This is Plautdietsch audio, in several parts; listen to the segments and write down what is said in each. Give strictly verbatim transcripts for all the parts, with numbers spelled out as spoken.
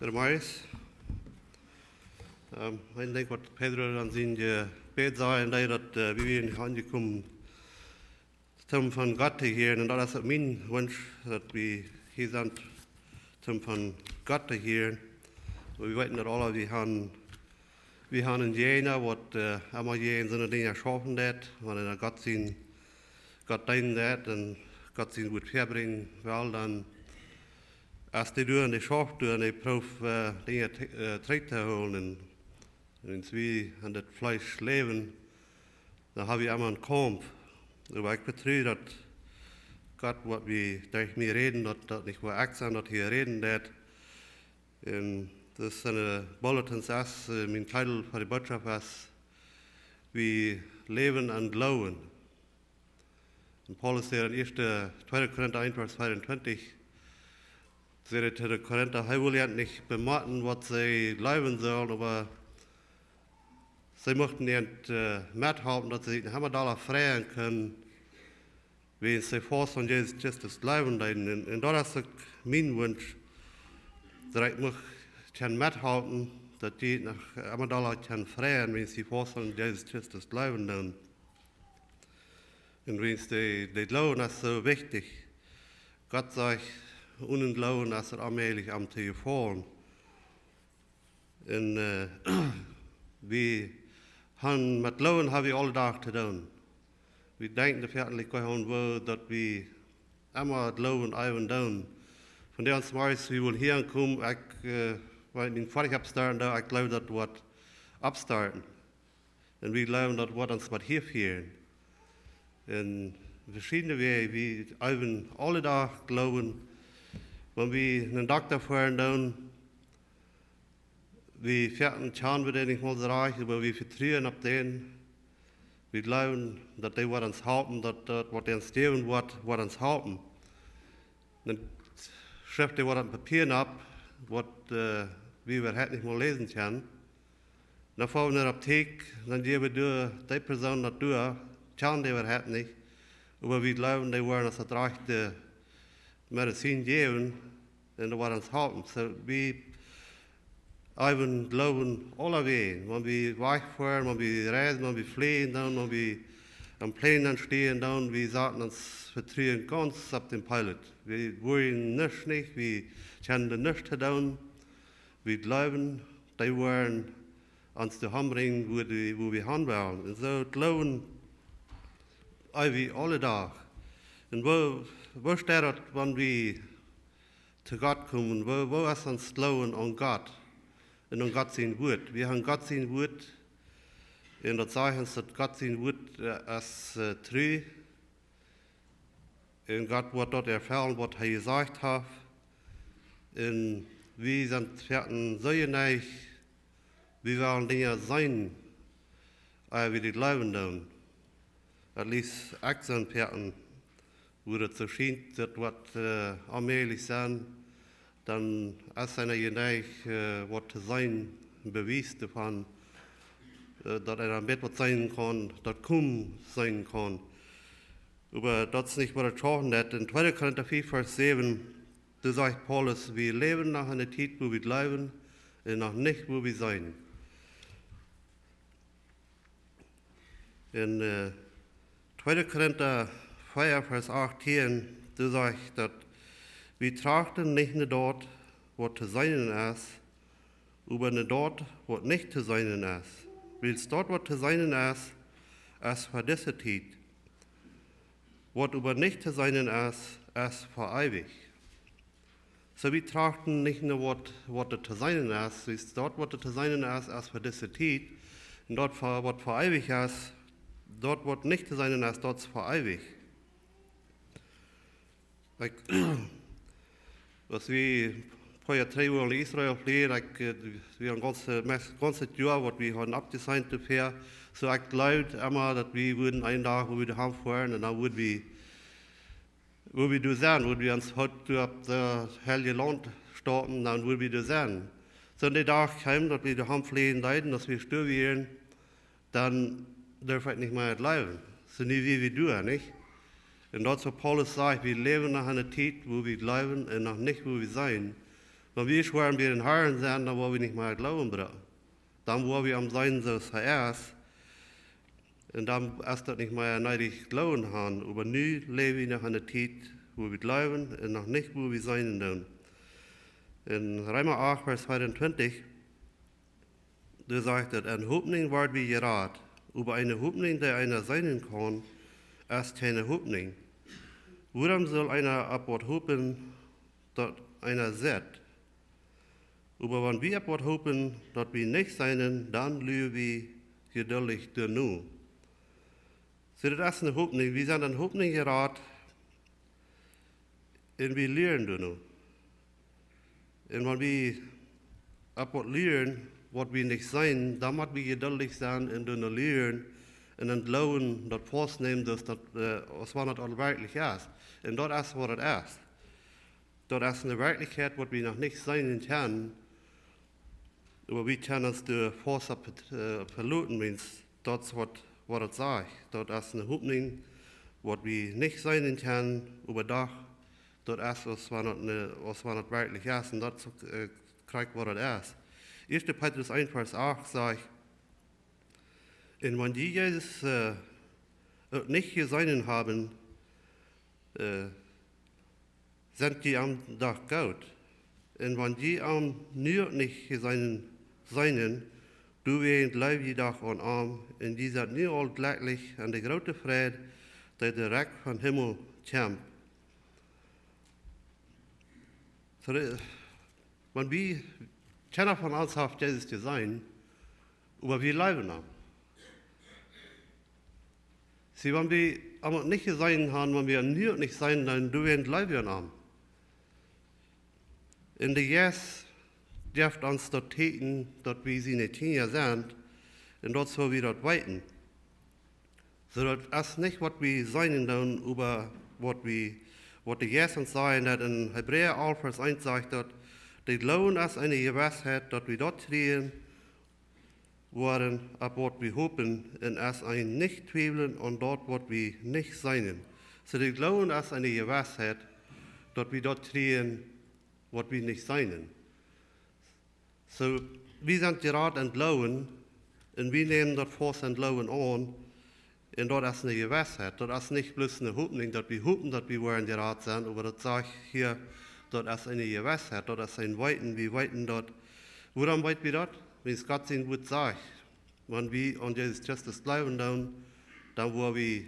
Hermanos, ähm, ekj denkj waut Pedro dan sien Jebäd säd, un daut, äh, wie wieren aunjekomen toom von Gott to hieren. Un daut es uk mien Wunsch, daut wie hia sent toom von Gott to hieren. Oba wie weeten daut aula, wie haben, wie haben een Jäajna, waut, äh, emma jäajen soone Dinja schaufen deit, wan eena Gott sien, Gott deenen deit un Gott sien Wuat väabrinjen well, dan es dee doa un dee schauft doa un dee proowt, äh, Dinja t-, äh, trigj to hoolen. Un, un aus wie en daut Fleesch läwen, dan hab wie emma een Kaumf. Oba ekj vetru daut Gott, waut wie derch mie räden, daut, daut nich wua ekj sie, daut hee räden deit. Un daut es en de Bulletins es, äh, mien Titel fa de Bootschoft es, wie läwen em Gloowen. Un Paulus säd en ieeschte, tweede Korinta eent, Varsch tweeuntwintich, säd hee to de Korinta, hee wull an nich bemotten, waut see jleewen sullen, oba see muchten an, äh, methalpen, daut see sikj noch emma dolla freien kunnen, wiels see faust aun Jesus Christus jleewen deeden. Un, un daut es uk mien Wunsch, daut ekj mucht kjennen methalpen, daut jie noch emma dolla kjennen freien, wiels see faust aun Jesus Christus jleewen deeden. Un wiels de, de Gloowen es soo wichtich. Gott sajcht, onen Gloowen es et onmäajlich, am to jefaulen. Un, äh, wie haben, met Gloowen hab wie aule Doag to doonen. Wie denkjen doa veleicht goanich aun, woo daut wie emma Gloowen äwen doonen. Von dee ons meist, wie wellen hia aunkomen, ekj, äh, wan ekj mien Foatich oppstarten doo, ekj jleew daut woat oppstarten. Un wie jleewen, daut woat ons waut hia fälen. En veschiedne Wäaj, wie äwen aule Doag Gloowen. Wan wie no een Dokta foaren doonen, wie veleicht kjanen wie dän nich mol soo rajcht, oba wie vetruen opp dän. Wie jleewen, daut dee woat ons halpen, daut, daut waut hee ons jäwen woat, woat ons halpen. Dan schrift hee waut opp Papia opp, waut, äh, wie äwahaupt nich mol läsen kjennen. Dan foa wie no de Apteek, dan jäwen wie dee Persoon daut doa, kjanen dee äwahaupt nich. Oba wie jleewen, dee woaren ons daut rajchte Medizin jäwen un dee woaren ons halpen. Soo, wie äwen Gloowen aulawäajen. Wan wie wajchfoaren, wan wie reisen, wan wie fleajen, dan, wan wie aum Plane stehen, dan, wie saten ons Vetruen gaunz opp dän Pilot. Wie woaren nuscht nich, wie kjennen doa nuscht to doonen. Wie jleewen, dee woaren ons doahan brinjen, wua dee, wua wie han wellen. Un soo jleewen äwen wie aule Doag. Un woo, woo steit daut, wan wie to Gott komen? Woo, woo es ons Gloowen aun Gott un aun Gott sien Wuat? Wie haben Gott sien Wuat. Un daut sajcht ons, daut Gott sien Wuat, äh, es, äh, tru. Un Gott woat daut erfellen, waut hee jesajcht haft. Un wie sent veleicht soo jeneicht, wie wellen Dinja seenen, ea wie dee jleewen doonen. At least ekj sie veleicht, wua daut soo schient, daut woat, äh, onmäajlich sennen, dan es eena jeneicht, äh, waut to seenen, een Bewies doavon, äh, daut eena een bät waut seenen kaun, daut kaum seenen kaun. Oba daut es nich waut et schaufen deit. En tweede Korinta fief, Varsch säwen, doa sajcht Paulus, wie läwen noch en de Tiet, wua wie jleewen, un noch nich, wua wie seenen. En, äh, tweede Korinta vea, Varsch achtieen, doa sajcht daut, wie trachten nich no daut, waut to seenen es, oba no daut, waut nich to seenen es. Wiels daut, waut to seenen es, es fa dise Tiet. Waut oba nich to seenen es, es fa eewich. Soo, wie trachten nich no waut, waut doa to seenen es, wiels daut, waut doa to seenen es, es fa dise Tiet. Un daut fa, waut fa eewich es, daut, waut nich to seenen es, daut es fa eewich. Ekj, aus wie poa Joa trigj wieren en Israel fleajen, ekj, äh, wie haben gaunz, äh, meist gaunz daut Joa, waut wie hauden oppjeseent doafäa. Soo, ekj jleewd emma, daut wie wudden een Dach, wua wie doahan foaren, un dan wudd wie, wua wie doa sennen, wudd wie ons Hoot doa opp daut heilje Launt stoten, dan wudd wie doa sennen. Soo, en dee Dach kjeem, daut wie doahan fleajen deeden, aus wie doa wieren, dan durf ekj nich mea jleewen. Soo, nu wia wie doa, nich? Un daut es waut Paulus sajcht, wie läwen noch en de Tiet, wua wie jleewen un noch nich, wua wie seenen. Wan wie schwoaren bie dän Harn sent, dan woa wie nich mea Gloowen brucken. Dan woa wie am seenen soo aus hee es. Un dan es daut nich mea needich Gloowen han. Oba nu läw wie noch enne Tiet, wua wie gloowen un noch nich, wua wie seenen doonen. En Reema acht, Varsch tweeuntwintich, doa sajcht et: "En Hopninj woa wie jerat, oba eene Hopninj, dee eena seenen kaun, es kjeene Hopninj. Wuarom sull eena opp waut hopen, daut eena sitt? Oba wan wie opp waut hopen, daut wie nich seenen, dan luaren wie jeduldich doano." Soo, daut es eene Hopninj. Wie sent en Hopninj jerat un wie luaren doano. Un wan wie opp waut luaren, waut wie nich seenen, dan mott wie jeduldich sennen un doano luaren un dan Gloowen daut faustnämen, daut daut, äh, aus wan daut aul werkjlich es. Un daut es waut et es. Daut es eene Werkjlichkjeit, waut wie noch nich seenen kjennen, oba wie kjennen ons doa faust opp, äh, veloten, wiels daut es waut, waut et sajcht. Daut es eene Hopninj, waut wie nich seenen kjennen, oba doch, daut es aus wan et, aus wan et werkjlich es. Un daut es uk, äh, krakjt waut et es. Ieeschte Petrus eent, Varsch acht sajcht: "Un wan jie Jesus, äh, uk nich jeseenen haben, äh, sent jie am doch goot. Un wan jie am nu uk nich jeseenen seenen, doawäajen jleew jie doch aun am, un jie sent nu aul jlekjlich en de groote Freid, dee de Rikj von Himmel kjemt." Soo, de, wan wie, kjeena von ons haft Jesus jeseenen, oba wie jleewen am. See, wan wie am uk nich jeseenen han, wan wie am nu uk nich seenen, dan doawäajen jleew wie aun am. Un de Jeist jeft ons daut Tieekjen, daut wie siene Kjinja sent, un daut sull wie daut weeten. Soo, daut es nich waut wie seenen doonen, oba waut wie, waut de Jeist ons sajen deit. En Hebräa alf, Varsch eent sajcht daut: "De Gloowen es eene Jewissheit, daut wie daut kjrieen, woaren, opp waut wie hopen, un es een nich twiewlen aun daut, waut wie nich seenen." Soo, de Gloowen es eene Jewissheit, daut wie daut kjrieen, waut wie nich seenen. Soo, wie sent jerat em Gloowen, un wie nämen daut faust em Gloowen aun, un daut es eene Jewissheit. Daut es nich bloos eene Hopninj, daut wie hopen, daut wie woaren jerat sennen, oba daut sajcht hia, daut es eene Jewissheit, daut es een Weeten, wie weeten daut. Wuarom weet wie daut? Wiels Gott sien Wuat sajcht, wan wie aun Jesus Christus jleewen doonen, dan woa wie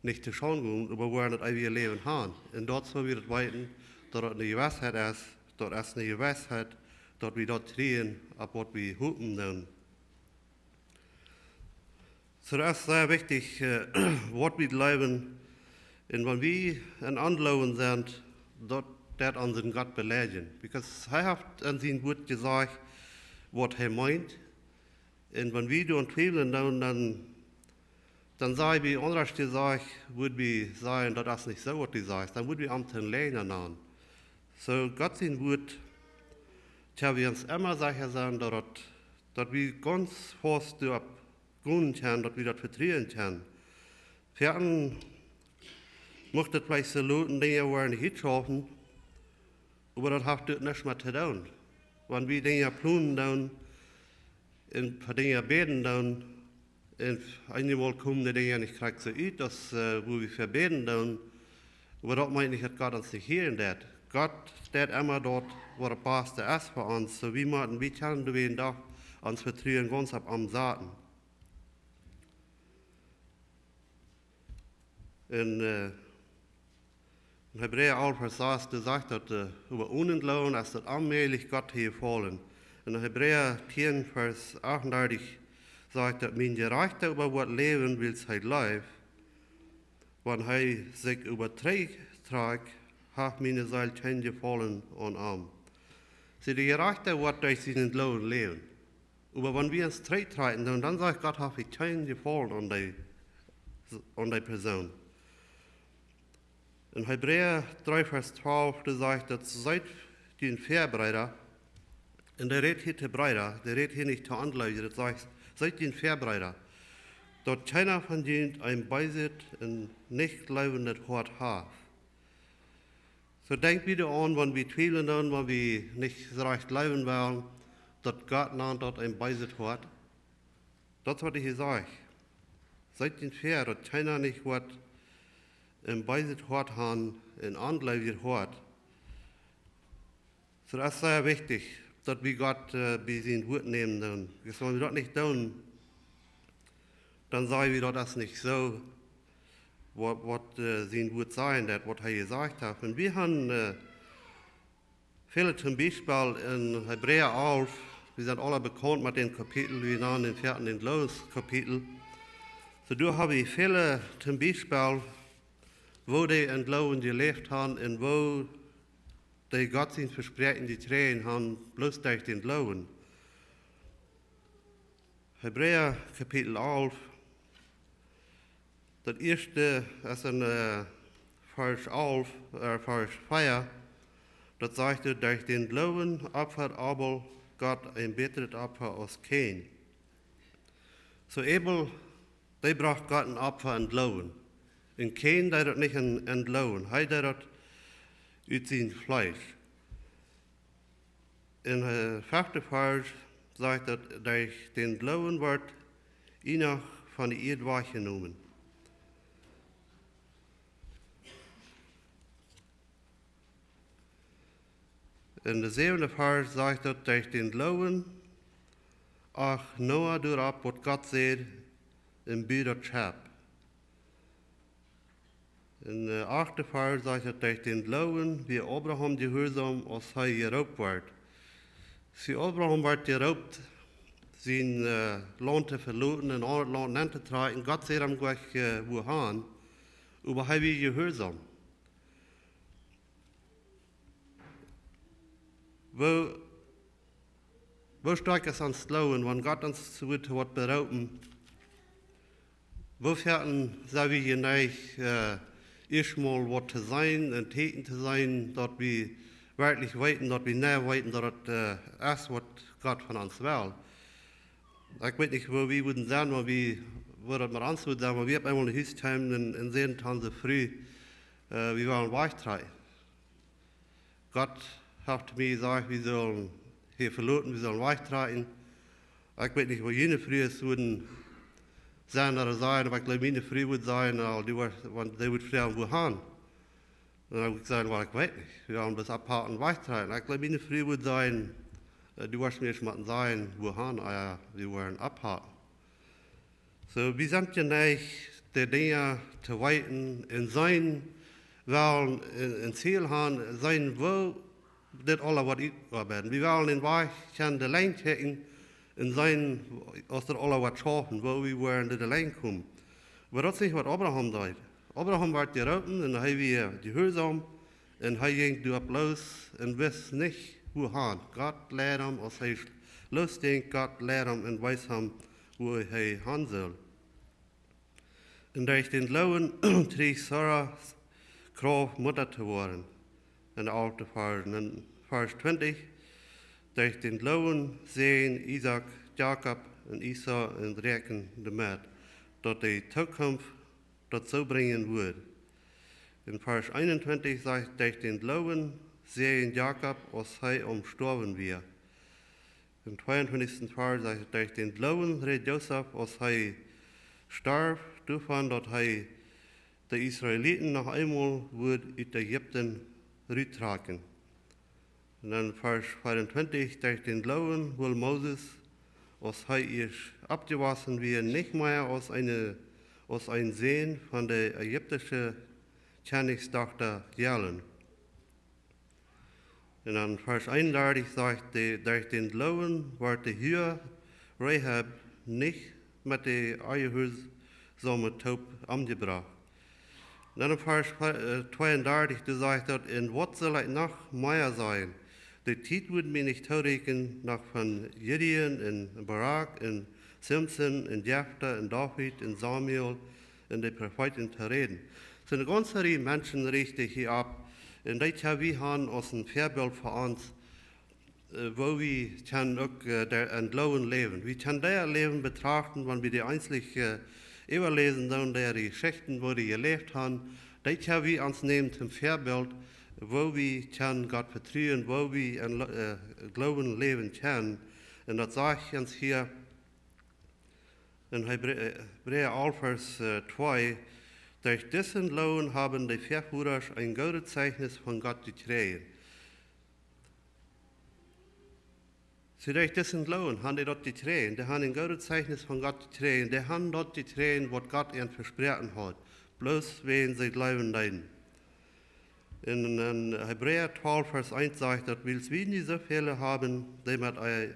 nich to Schaund gonen, oba woaren daut eewje Läwen han. Un daut sull wie daut weeten, daut daut eene Jewissheit es, daut es eene Jewissheit, daut wie daut kjrieen, opp waut wie hopen doonen. Soo, daut es sea wichtich, äh, waut wie jleewen. Un wan wie en Ongloowen sent, daut, daut deit onsen Gott beleidijen. Because hee haft en sien Wuat jesajcht, waut hee meent. Un wan wie doaraun twiewlen, dan, dan, dan saj wie aundasch jesajcht, wudd wie sajen, daut es nich soo, waut du sajchst. Dan wudd wie am een Läajna nanen. Soo, Gott sien Wuat, kjenn wie ons emma secha sennen, daut, daut wie gaunz faust doaropp gonen kjennen, daut wie daut vetruen kjennen. Wie haben, mucht et veleicht soo looten, Dinja woaren nich utschaufen, oba daut haft doa nuscht met to doonen. Wan wie Dinja plonen doonen un fa Dinja bäden doonen, un eenjemol komen de Dinja nich krakjt soo ut, aus, äh, woo wie fa bäden doonen, oba daut meent nich, daut Gott ons nich hieren deit. Gott deit emma daut, waut daut baste es fa ons. Soo, wie motten, wie kjennen doawäajen doch ons Vetruen gaunz opp am saten. En, äh, en Hebräa alf, Varsch sas, doa sajcht daut, äh, äwa onen Gloowen es daut onmäajlich, Gott to jefaulen. En Hebräa tieen, Varsch achtundartich sajcht daut: "Mien Jerajchta oba woat läwen, wiels hee jleeft. Wan hee sikj oba trigjtrakjt, haft miene Seel kjeen Jefaulen aun am." See, de Jerajchta woat derch sienen Gloowen läwen. Oba wan wie ons trigjtrakjen, dan, dan sajcht Gott, haft hee kjeen Jefaulen aun dee, aun dee Persoon. En Hebräa dree, Varsch twalf, doa sajcht daut: "Seet june Väabreeda", un dee rät hia to Breeda, dee rät hia nich to Onjleewje, daut sajcht: "Seet june Väabreeda, daut kjeena von junt een beeset un nich jleewendet Hoat haft." Soo denkj wie doaraun, wan wie twiewlen doonen, wan wie nich rajcht jleewen wellen, daut Gott nant daut een beeset Hoat. Daut es waut hee sajcht. Seet junt väa, daut kjeena nich woat een beeset Hoat han, een onjleewjet Hoat. Soo, daut es sea wichtich, daut wie Gott bie sien Wuat nämen doonen. Wiels wan wie daut nich doonen, dan saj wie, daut es nich soo, waut, waut sien Wuat sajen deit, waut hee jesajcht haft. Un wie han väle, toom Biespel en Hebräa alf, wie sent aula bekaunt met dän Kapitel, wie nanen dän vieeden dän Gloowenskapitel. Soo, doa ha wie väle, toom Biespel, woo dee em Gloowen jeläft han un woo dee Gott sien Vespräakjen jekjräajen han, bloos derch dän Gloowen. Hebräa Kapitel alf, daut ieeschte es en Varsch alf, Varsch vea, daut sajcht: Derch dän Gloowen opfad Abel Gott een bätret Opfa aus Kain. Soo Abel, dee brocht Gott een Opfa em Gloowen. Un Kain deed daut nich em, em Gloowen, hee deed daut ut sien Fleesch. En dän feften Varsch sajcht daut: Derch dän Gloowen wort Henoch von de Ieed wajchjenomen. En dän säwenden Varsch sajcht daut: Derch dän Gloowen acht Noah doaropp, waut Gott säd, un bud daut Schepp. En dän achten Varsch sajcht daut: Derch dän Gloowen wia Abraham jehuarsom, aus hee jeroopt wort. Soo Abraham wort jeroopt, sien Launt to veloten un aundret Launt nenn to trakjen. Gott säd am jlikj, wua han, oba hee wia jehuarsom. Woo, woo stoakj es ons Gloowen, wan Gott ons woat, woat beroopen? Woo foaken sent wie jeneicht, ieescht mol waut to seenen, een Tieekjen to seenen, daut wie werkjlich weeten, daut wie nich weeten, daut daut es, waut Gott von ons well. Ekj weet nich, woo wie wudden sennen, wan wie, woo daut met ons wudd sennen, wan wie opp eemol no Hus kjeemen un, un säden to onse Fru, wie wellen wajchtrakjen. Gott haft mie jesajcht, wie sellen hia veloten, wie sellen wajchtrakjen. Ekj weet nich, woo june Frues wudden sennen ooda sajen, oba ekj jleew, miene Fru wudd sajen, aul, dee wudd, wan dee wudd froagen, wua han. Dan wudd ekj sajen, well, ekj weet nich, wie wellen bloos oppaken, wajchtrakjen. Ekj jleew, miene Fru wudd sajen, du woascht mie ieescht motten sajen, wua han, ea wie woaren oppaken. Soo, wie sent jeneicht, de Dinja to weeten un seenen wellen, een, een Ziel han, seenen, woo dit aula woat utoabeiden. Wie wellen een Wajch kjennen de Lenj kjikjen un seenen, aus daut aula woat schaufen, woo wie woaren de, de Lenj komen. Oba daut es nich, waut Abraham deed. Abraham wort jeroopen un hee wia jehuarsom un hee jinkj doaropp loos un wist nich, wua han. Gott leid am, aus hee loosjinkj, Gott leid am un wees am, wua hee han sull. Un derch dän Gloowen kjrieech Sara Krauft, Mutta to woaren. En dän alften Varsch, en Varsch twintich: Derch dän Gloowen säajend Isaak Jakob un Esau un räakjend doamet, daut de Tookunft daut soo brinjen wudd. En Varsch eenuntwintich sajcht: Derch dän Gloowen säajend Jakob, aus hee aum Stoawen wia. En tweeuntwintichsten Varsch sajcht: Derch dän Gloowen räd Josef, aus hee storf, doavon, daut hee de Israeliten noch eemol wudd ut Ägipten ruttrakjen. Un dan Varsch veeauntwintich: Derch dän Gloowen wull Moses, aus hee ieescht oppjewossen wia, nich mea aus eene, aus een Sän von de ägiptische Kjennichsdochta jellen. Un dan Varsch eenundartich sajcht: De, derch dän Gloowen wort de Hua Rahab nich met de Onjehuarsome toop omjebrocht. Un dan en Varsch, äh, tweeundartich, doa sajcht daut: Un waut saul ekj noch mea sajen? De Tiet wudd mie nich toorieekjen, noch von Gideon un Barak un Simson un Jefta un David un Samuel un de Profeeten to räden. Soo eene gaunze Rieej Menschen rieecht hee hia opp. Un dee kjenn wie han aus een Väabilt fa ons, äh, woo wie kjennen uk, äh, dee em Gloowen läwen. Wie kjennen dee Läwen betrachten, wan wie dee eenslich, äh, äwaläsen, dan dee Jeschichten, woo dee jeläft han, dee kjenn wie ons nämen toom Väabilt, woo wie kjennen Gott vetruen, woo wie em Lo-, äh, Gloowen läwen kjennen. Un daut sajcht ons hia en Hebrä-, äh, Hebräa alf, Varsch, äh, twee: "Derch disen Gloowen haben de Väavodasch een goodet Zeichnis von Gott jekjräajen." See, derch disen Gloowen han dee daut jekjräajen. Dee han een goodet Zeichnis von Gott jekjräajen. Dee han daut jekjräajen, waut Gott an vesproaken haud. Bloos wäajen see jleewen deeden. En, en Hebräa twalf, Varsch eent sajcht daut: "Wiels wie nu soo väle haben, dee met een,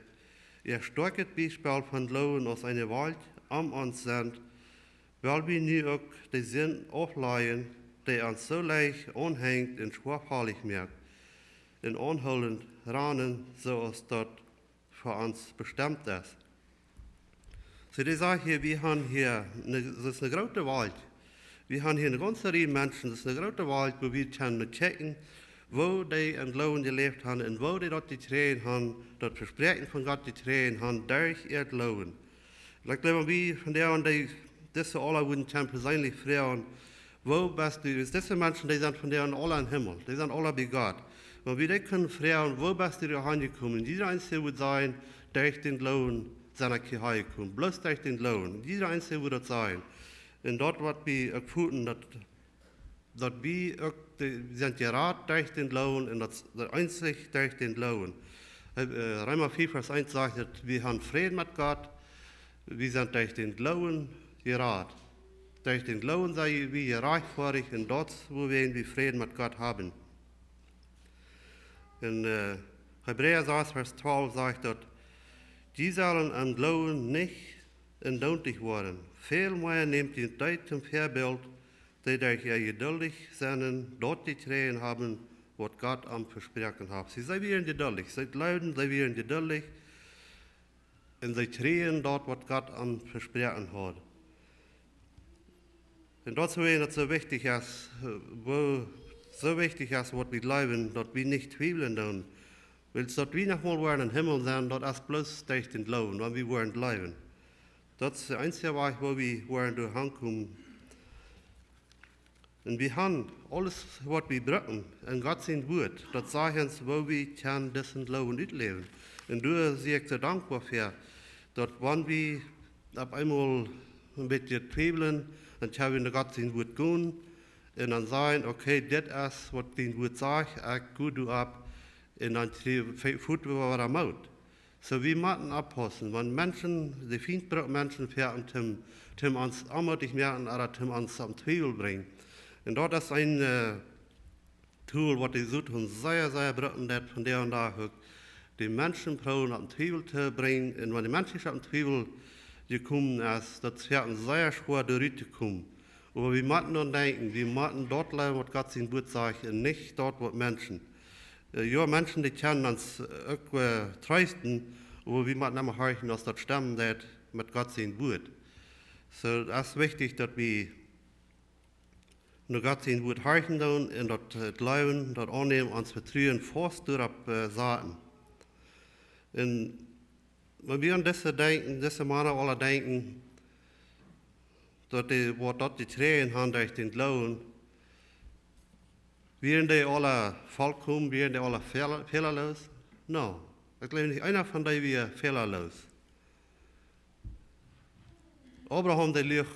een stoakjet Biespel von Gloowen aus eene Wolkj om ons sent, well wie nu uk de Sind aufläajen, dee ons soo leicht aunhenjt un schwoafalich moakt, un aunhoolent ranen, soo aus daut fa ons bestemt es." See, dee sajcht hia, wie han hia, ne, daut es eene groote Welt. Wie han hia eene gaunze Rieej Menschen, daut es eene groote Welt, wua wie kjennen kjikjen, woo dee em Gloowen jeläft han un woo dee daut jekjräajen han, daut Vespräakjen von Gott jekjräajen han, derch äa Gloowen. Like, wan wie von dee aun dee, dise aula wudden kjennen perseenlich froagen: "Woo best du?" Dise Menschen, dee sent von dee aun aula em Himmel, dee sent aula bie Gott. Wan wie dee kjennen froagen: "Woo best du doa hanjekomen?" Jieda eena wudd sajen: "Derch dän Gloowen sie ekj hia hanjekomen. Bloos derch dän Gloowen." Jieda eena wudd daut sajen. Un daut, waut wie uk fungen, daut daut wie uk de, sent jerat derch dän Gloowen un daut, daut eenzich derch dän Gloowen. Äh, Reema fief, Varsch eent sajcht daut wie han Fräd met Gott, wie sent derch dän Gloowen jerat. Derch dän Gloowen sent wie jerajchtfoadicht un daut, wuawäajen wie Fräd met Gott haben. En, äh, Hebräa sas, Varsch twalf sajcht daut: "Jie sellen em Gloowen nich endoonlich woaren. Väl mea nämt jie dee toom Väabilt, dee derch äa jeduldich sennen daut jekjräajen haben, waut Gott an vesproaken haft." See, see wieren jeduldich, see jleewden, see wieren jeduldich, un see kjrieejen daut, waut Gott an vesproaken haud. Un daut es, wuawäajen daut soo wichtich es, äh, woo, soo wichtich es, waut wie jleewen, daut wie nich twiewlen doonen. Wiels daut wie noch mol woaren em Himmel sennen, daut es bloos derch dän Gloowen, wan wie woaren jleewen. Daut es de eenzje Wajch, woo wie woaren doa hankomen. Un wie han aules, waut wie brucken en Gott sien Wuat. Daut sajcht ons, woo wie kjennen disen Gloowen utläwen. Un doa sie ekj soo dankboa fa, daut wan wie opp eemol een bät twiewlen, dan kjenn wie no Gott sien Wuat gonen un dan sajen: "Okay, dit es, waut dien Wuat sajcht, ekj go doaropp." Un dan kjrie-, fe-, foten wie wada Moot. Soo, wie motten oppaussen, wan Menschen, de Fient brukt Menschen fa toom, toom ons onmootich moaken ooda toom ons aum Twiewel brinjen. Un daut es een, äh, Tool, waut de Soton sea, sea brukt, daut von dän Dach uk de Menschen proowen aum Twiewel to brinjen. Un wan de Mensch aum Twiewel jekomen es, daut es fa an sea schwoa doa rut to komen. Oba wie motten dan denkjen, wie motten daut jleewen, waut Gott sien Wuat sajcht, un nich daut, waut Menschen. Äh, jo, Menschen, dee kjennen ons, äh, uk, äh, treesten, oba wie motten emma horchen, aus daut stemmen deit met Gott sien Wuat. Soo, daut es wichtich, daut wie no Gott sien Wuat horchen doonen un daut, äh, jleewen, daut aunnämen, ons Vetruen faust doaropp, äh, saten. Un wan wie aun dise denkjen, dise Mana aula denkjen, daut dee, waut daut jekjräajen han derch dän Gloowen, wieren dee aula volkomen, wieren dee aula fäla-, fälaloos? No, ekj jleew nich, eena von dee wia fälaloos. Abraham, dee luach,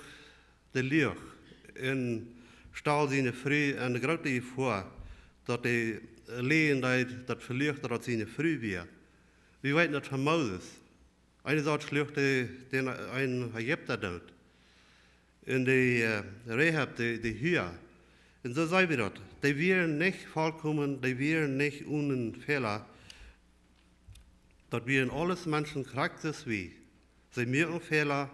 dee luach un stald siene Fru en de groote Jefoa, daut dee läajen deed, daut veluach, daut daut siene Fru wia. Wie weeten daut von Moses. Eene Saach schluach dee dän, een Ägipta doot. Un dee, äh, Rahab, dee, dee Hua. Un soo see wie daut. Dee wieren nich volkomen, dee wieren nich onen Fäla. Daut wieren aules Menschen krakjt soo aus wie. See muaken Fäla,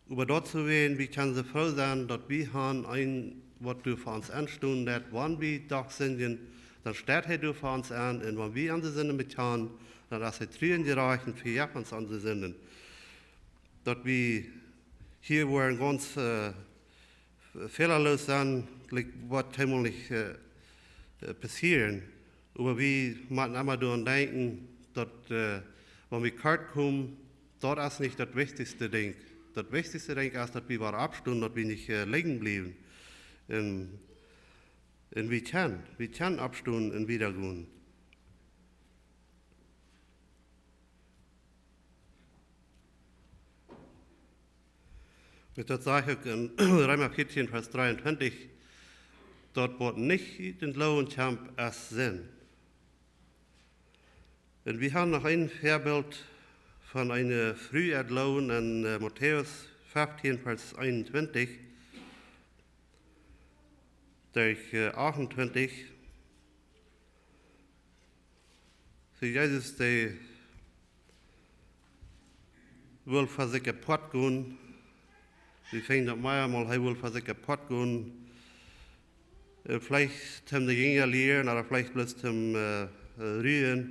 oba daut soo wäajen, wie kjennen soo froo sennen, daut wie han een, waut doa fa ons enstonen deit, wan wie doch sindjen, dan steit hee doa fa ons aun, un wan wie onse Sinden bekjanen, dan es hee tru un jerajcht un vejeft ons onse Sinden. Daut wie hia woaren gaunz, äh, fälaloos sennen, like, woat kjeenmol nich, äh, äh, passieren. Oba wie motten emma doaraun denkjen, daut, äh, wan wie kort komen, daut es nich daut wichtichste Dinkj. Daut wichtichste Dinkj es, daut wie wada oppstonen, daut wie nich, äh, lijen bliewen. Un Un wie kjennen, wie kjennen oppstonen un wieda gonen. Daut sajcht uk en Reema vieetieen, Varsch dreeuntwintich, daut waut nich ut dän Gloowen kjemt, es Sind. Un wie haben noch een Väabilt von eene Fru ut Gloowen en, äh, Matäus vieetieen, Varsch eenuntwintich, derch, äh, achtuntwintich. Soo Jesus, dee wull fa sikj apoat gonen. Wie finjen daut meamol, hee wull fa sikj apoat gonen. Äh, veleicht toom de Jinja lieren, ooda veleicht bloos toom, äh, äh, ruen.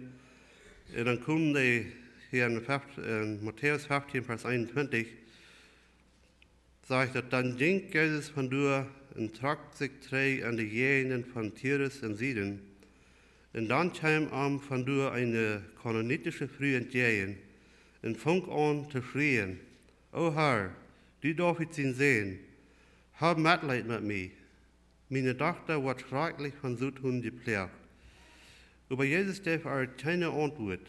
Un dan kjeemen dee hia en fef-, en Matäus vieetieen, Varsch eenuntwintich, sajcht daut: Dan jinkj Jesus von doa un trock sikj trigj aun de Jäajenden von Tirus un Sidon. Un dan kjeem am von doa eene kanaanitische Fru entjäajen un funk aun to schrieen: O Herr, du David sien Sän, hab Metleet met mie. Miene Dochta woat schrakjlich von Soton jeploacht. Oba Jesus jeef äa kjeene Auntwuat.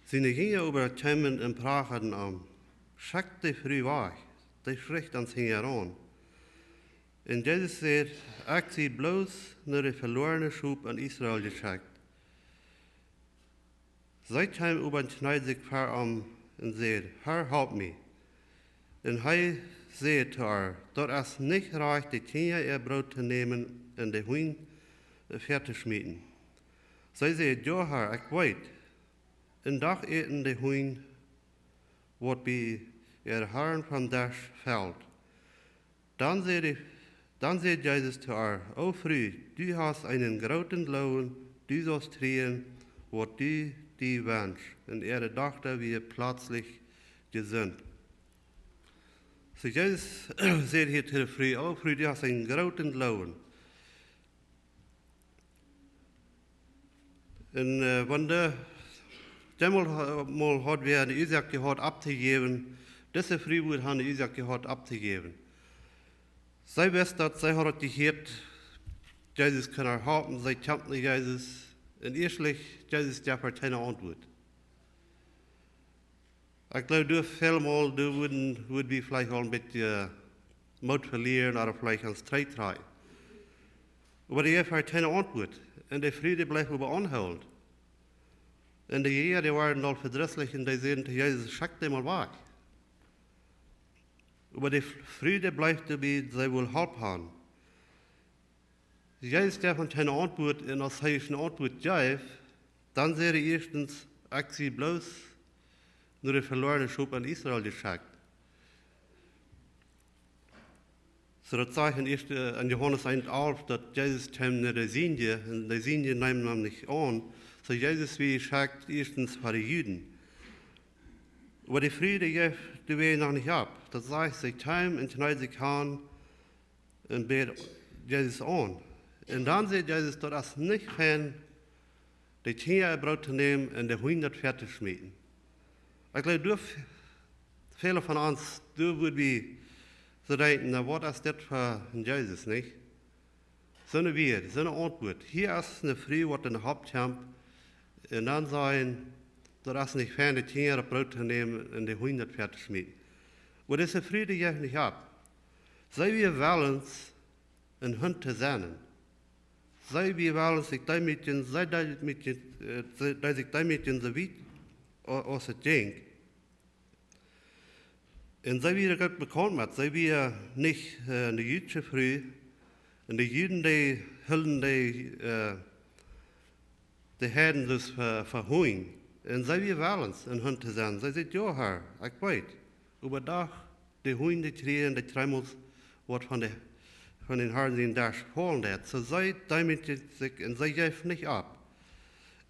Siene Jinja oba kjeemen un prachaden am: Schekj de Fru wajch, dee schricht ons hinjaraun. Un Jesus säd: Ekj sie bloos no de veloarne Schop en Israel jeschekjt. See kjeem oba un kjneed sikj ver am un säd: Herr, halp mie. Un hee säd to äa: Daut es nich rajcht, de Kjinja äa Broot to nämen un de Hunj, äh, väatoschmieten. See säd: Jo, Herr, ekj weet. Un doch äten de Hunj, waut bie äare Hoaren vom Desch felt. Dan säd, dan säd Jesus to äa: O Fru, du hast eenen grooten Gloowen, du saust kjrieen, waut du die wenschst. Un äare Dochta wort pletslich jesunt. Soo Jesus säd hia to de Fru: O Fru, du hast eenen grooten Gloowen. Un, äh, wan dee, dee mol, mol haud wäa eene Uasoak jehaut opptojäwen, dise Fru wudd han eene Uasoak jehaut opptojäwen. See wist daut, see haud daut jehieet, Jesus kunn äa halpen, see kjeem no Jesus. Un ieeschtlich, Jesus jeef äa kjeene Auntwuat. Ekj jleew, doa väl mol, doa wudden, wudd wie veleicht aul een bät Moot velieren ooda veleicht ons trigjtrakjen. Oba dee jeef äa kjeene Auntwuat. Un de Fru, dee bleef oba aunhoolen. Un de Jinja, dee wieren aul vedrisslich un dee säden to Jesus: Schekj dee mol wajch. Oba de Fru, dee bleef doabie, see wull Help han. Jesus jeef äa kjeene Auntwuat, un aus hee eene Auntwuat jeef, dan säd hee ieeschtens: Ekj sie bloos no de veloarne Schop en Israel jeschekjt. Soo daut sajcht en ieeschte, en Johanes eent alf, daut Jesus kjeem no de Sienje, un de Sienje neemen am nich aun. Soo Jesus wia jeschekjt ieeschtens fa de Juden. Oba de Fru, dee jeef, dee wia noch nich opp. Daut sajcht, see kjeem un kjneed sikj han un bäd Jesus aun. Un dan säd Jesus: Daut es nich fein, de Kjinja äa Broot to nämen un de Hunj daut väatoschmieten. Ekj jleew, doa v-, väle von ons, doa wudd wie soo denkjen: Na, waut es dit fa een Jesus, nich? Soone Wieed, soone Auntwuat. Hia es eene Fru, waut enne Help kjemt, un dan sajen: Daut es nich fein, de Kjinja äa Broot to nämen un de Hunj daut väatoschmieten. Oba dise Fru, dee jeef nich opp. See wia wellens, een Hunt to sennen. See wia wellens sikj deemootjen, see deemootjen, äh, see deed sikj deemootjen soo wiet, a-, aus et jinkj. Un see wia goot bekaunt met, see wia nich, äh, eene jüdische Fru. Un de Juden, dee hilden de, äh, de Heiden dus fa, fa Hunj. Un see wia wellens, een Hunt to sennen. See säd: Jo, Herr, ekj weet. Oba doch, de Hunj, dee kjrieen de Kjreemels, waut von de, von dän Herrn sien Desch faulen deit. Soo see deemootjt sikj un see jeef nich opp.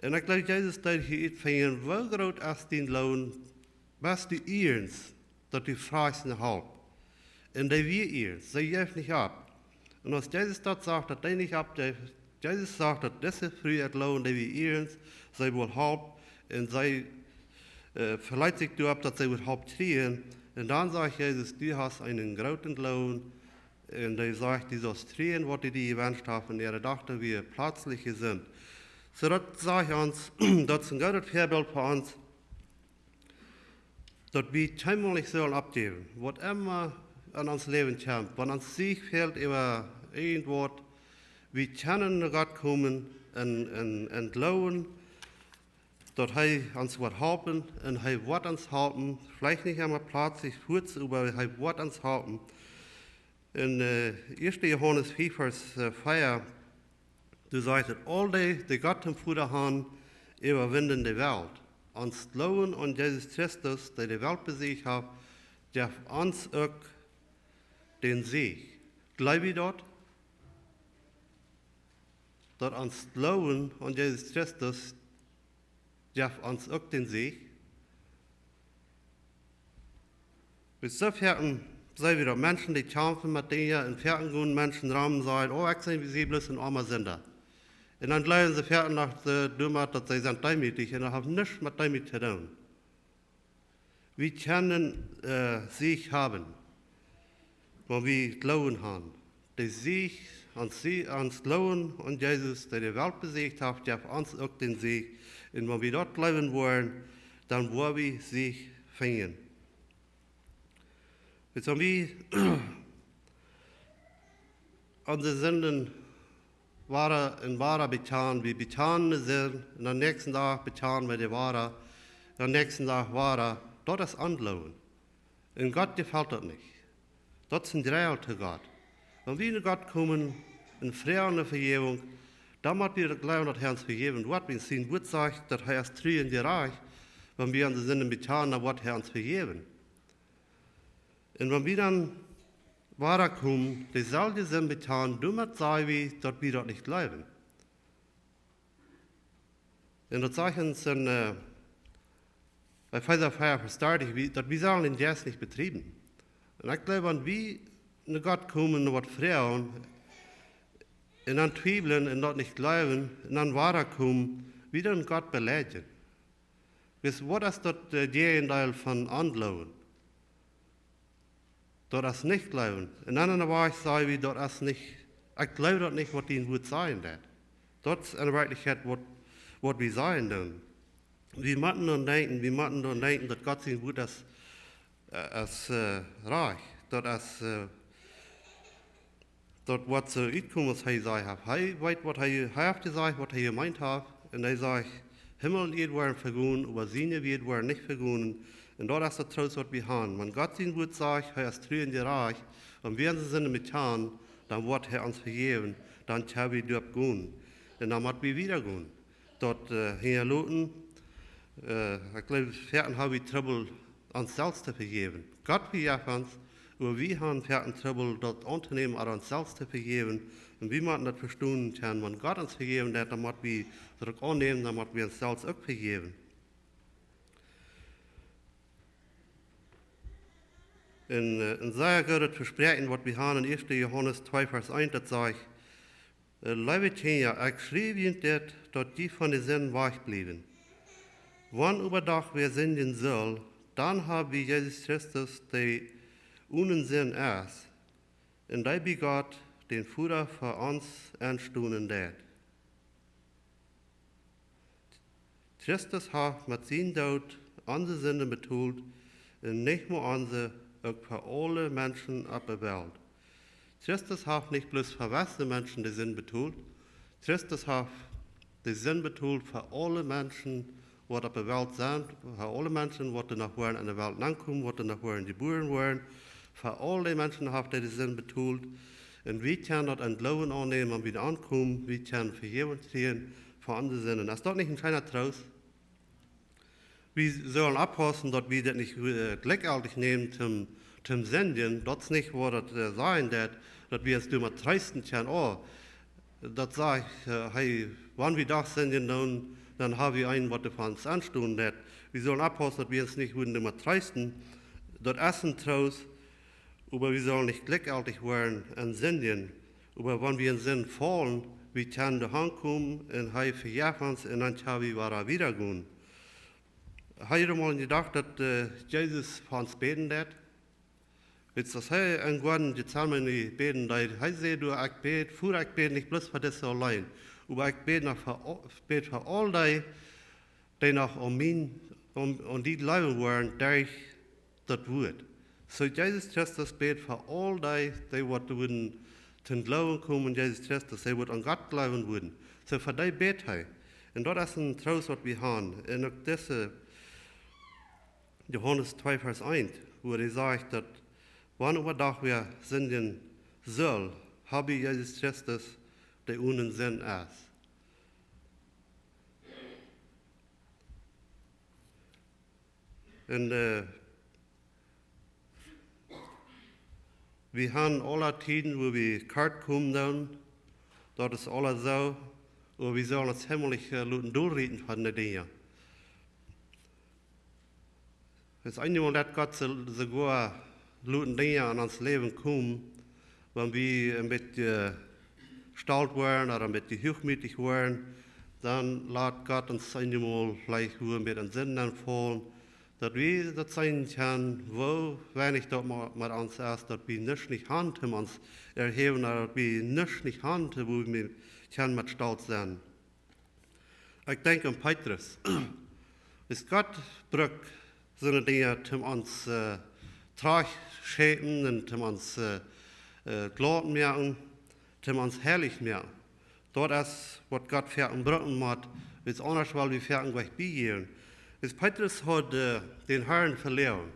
Un ekj jleew, Jesus deed hia utfinjen, woo groot es dien Gloowen, best du ierns, daut du frajchst no Help. Un dee wia ierns, see jeef nich opp. Un aus Jesus daut sach, daut dee nich oppjeef, Jesus sach, daut dise Fru äa Gloowen, dee wia ierns, see wull Help, un see, äh, veleet sikj doaropp, daut see wudd Help kjrieen. Un dan sajcht Jesus: Du hast eenen grooten Gloowen, Un dee sajcht, dee saust kjrieen, waut dee die jewenscht haft, un äare Dochta wia pletslich jesunt. Soo daut sajcht ons, daut es een goodet Väabilt fa ons, daut wie kjeenmol nich sellen oppjäwen, waut emma aun ons Läwen kjemt, wan ons Siech fält äwa irjentwaut, wie kjennen no Gott komen un, un, un jleewen, daut hee ons woat halpen, un hee woat ons halpen, veleicht nich emma pletslich fuaz, oba hee woat ons halpen. En, äh, ieeschte Johanes fief, Varsch, äh, vea, doa sajcht et: "Aul dee, dee Gott toom Voda han, äwawinden de Welt." Ons Gloowen aun Jesus Christus, dee de Welt besieecht haft, jeft ons uk dän Siech. Jleew wie daut? Daut ons Gloowen aun Jesus Christus jeft ons uk dän Siech. Wiels soo foaken seenen wie daut Menschen, dee kjamfen met Dinja, un foaken gonen Menschen rom un sajen: "Oh, ekj sie, sie bloos een oama Sinda." Un dan jleewen see foaken noch, äh, doamet, daut see sent deemootich, un daut haft nuscht met Deemoot to doonen. Wie kjennen, äh, Siech haben, wan wie Gloowen han. De Siech, ons Sie-, ons Gloowen aun Jesus, dee de Welt besieecht haft, jeft ons uk dän Siech. Un wan wie daut jleewen woaren, dan woa wie Siech finjen. Wiels wan wie onse Sinden wada un wada bekjanen, wie bekjanen de Sind, un dän näakjsten Dach bekjanen wie dee wada, dän näakjsten Dach wada, daut es Ongloowen. Un Gott jefelt daut nich. Daut es een Jrell to Gott. Wan wie no Gott komen un froagen no Vejäwunk, dan mott wie daut jleewen, daut hee ons vejäwen woat. Wiels sien Wuat sajcht, daut hee es tru un jerajcht, wan wie onse Sinden bekjanen, dan woat hee ons vejäwen. Un wan wie dan wada komen, deeselwje Sind bekjanen, doamet saj wie, daut wie daut nich jleewen. Un daut sajcht ons en, äh, Efeesa vea, Varsch dartich, wie, daut wie sellen dän Jeist nich bedriewen. Un ekj jleew, wan wie no Gott komen un waut froagen, un dan twiewlen un daut nich jleewen, un dan wada komen, wie doonen Gott beleidjen. Wiels waut es daut, äh, Jäajendeel von Ongloowen? Daut es nich jleewen. Un dan aun de Wajch saj wie, daut es nich, ekj jleew daut nich, waut dien Wuat sajen deit. Daut es en Werkjlichkjeit waut, waut wie sajen doonen. Wie motten doaraun denkjen, wie motten doaraun denkjen, daut Gott sien Wuat es, äh, es, äh, rajcht. Daut es, äh, daut woat soo utkomen aus hee jesajcht haft. Hee weet, waut hee, hee haft jesajcht, waut hee jemeent haft. Un hee sajcht: "Himmel un Ieed woaren vegonen, oba siene Wieed woaren nich vegonen." Un daut es de Troost, waut wie han. Wan Gott sien Wuat sajcht, hee es tru un jerajcht, un wie onse Sinden bekjanen, dan woat hee ons vejäwen, dan kjenn wie doaropp gonen. Un dan mott wie wieda gonen. Daut, äh, hinjaloten, äh, ekj jleew, foaken ha wie Trubbel, ons selfst to vejäwen. Gott vejeft ons, oba wie han foaken Trubbel, daut auntonämen, oda ons selfst to vejäwen. Un wie motten daut vestonen kjennen, wan Gott ons vejäwen deit, dan mott wie daut uk aunnämen, dan mott wie ons selfst uk vejäwen. Un, äh, een sea goodet Vespräakjen, waut wie han en ieeschte Johanes twee, Varsch eent, daut sajcht: "Äh, leewe Kjinja, ekj schriew junt dit, daut jie von de Sind wajch bliewen. Wan oba doch wäa sindjen sull, dan hab wie Jesus Christus, dee onen Sind es, un dee bie Gott, dän Voda, fa ons enstonen deit." Christus haft met sienen Doot onse Sinden betolt, un nich mau onse, uk fa aule Menschen opp de Welt. Christus haft nich bloos fa jewesse Menschen de Sind betolt. Christus haft de Sind betolt fa aule Menschen, waut opp de Welt sent, fa aule Menschen, waut doa noch woaren en de Welt aunkomen, waut doa noch woaren jebuaren woaren. Fa aul dee Menschen haft hee de Sind betolt. Un wie kjennen daut em Gloowen aunnämen, wan wie aunkomen, wie kjennen Vejäwunk kjrieen fa onse Sinden. Es daut nich een scheena Troost? Wie sellen oppaussen, daut wie dit nich, äh, jlikjjeltich nämen toom, toom sindjen. Daut es nich, waut daut, äh, sajen deit, daut wie ons doamet treesten kjennen: "Oh, daut sajcht, äh, hee, wan wie doch sindjen, dan, dan ha wie eenen, waut doa fa ons enstonen deit." Wie sellen oppaussen, daut wie ons nich wudden doamet treesten. Daut es een Troost, oba wie sellen nich jlikjjeltich woaren en sindjen. Oba wan wie en Sind faulen, wie kjennen doa aunkomen un hee vejeft ons un dan kjenn wie wada wieda gonen. Hab jie mol jedocht, daut, äh, Jesus fa ons bäden deit? Wiels aus hee em Goaden Getsemane bäden deed, hee säd: "Du, ekj bäd, Voda, ekj bäd nich bloos fa dise auleen, oba ekj bäd noch fa, bäd fa aul dee, dee noch aun mie, aun, aun die jleewen woaren, derch daut Wuat." Soo Jesus Christus bäd fa aul dee, dee waut wudden toom Gloowen komen aun Jesus Christus, dee waut aun Gott jleewen wudden. Soo fa dee bäd hee. Un daut es een Troost waut wie haben. Un uk dise Johanes twee Varsch eent, wua hee sajcht daut, wan oba doch wäa sindjen sull, hab wie Jesus Christus, dee onen Sind es. Un, äh, wie haben aule Tieden, wua wie kort komen doonen, daut es aules soo, oba wie sellen ons hemlich, äh, loten dol rieten von de Dinja. Daut es eenjemol daut Gott soo, soogoa loten Dinja aun ons Läwen komen, wan wie een bät stolt woaren ooda een bät huachmootich woaren, dan lat Gott ons eenjemol veleicht wua een bät en Sind nenfaulen, daut wie daut seenen kjennen, woo weinich daut mau, mau ons es, daut wie nuscht nich haben toom ons erhäwen, ooda daut wie nuscht nich haben, wua wie kjennen met stolt sennen. Ekj denkj aun Petrus. Wiels Gott brukt soone Dinja toom ons, äh, trigjschekjen un toom ons, äh, äh, glad moaken, toom ons heilich moaken. Daut es waut Gott fa ons brucken mott, wiels aundasch woa wie fa ons nich bie sent. Wiels Petrus haud, äh, dän Harn veloaren.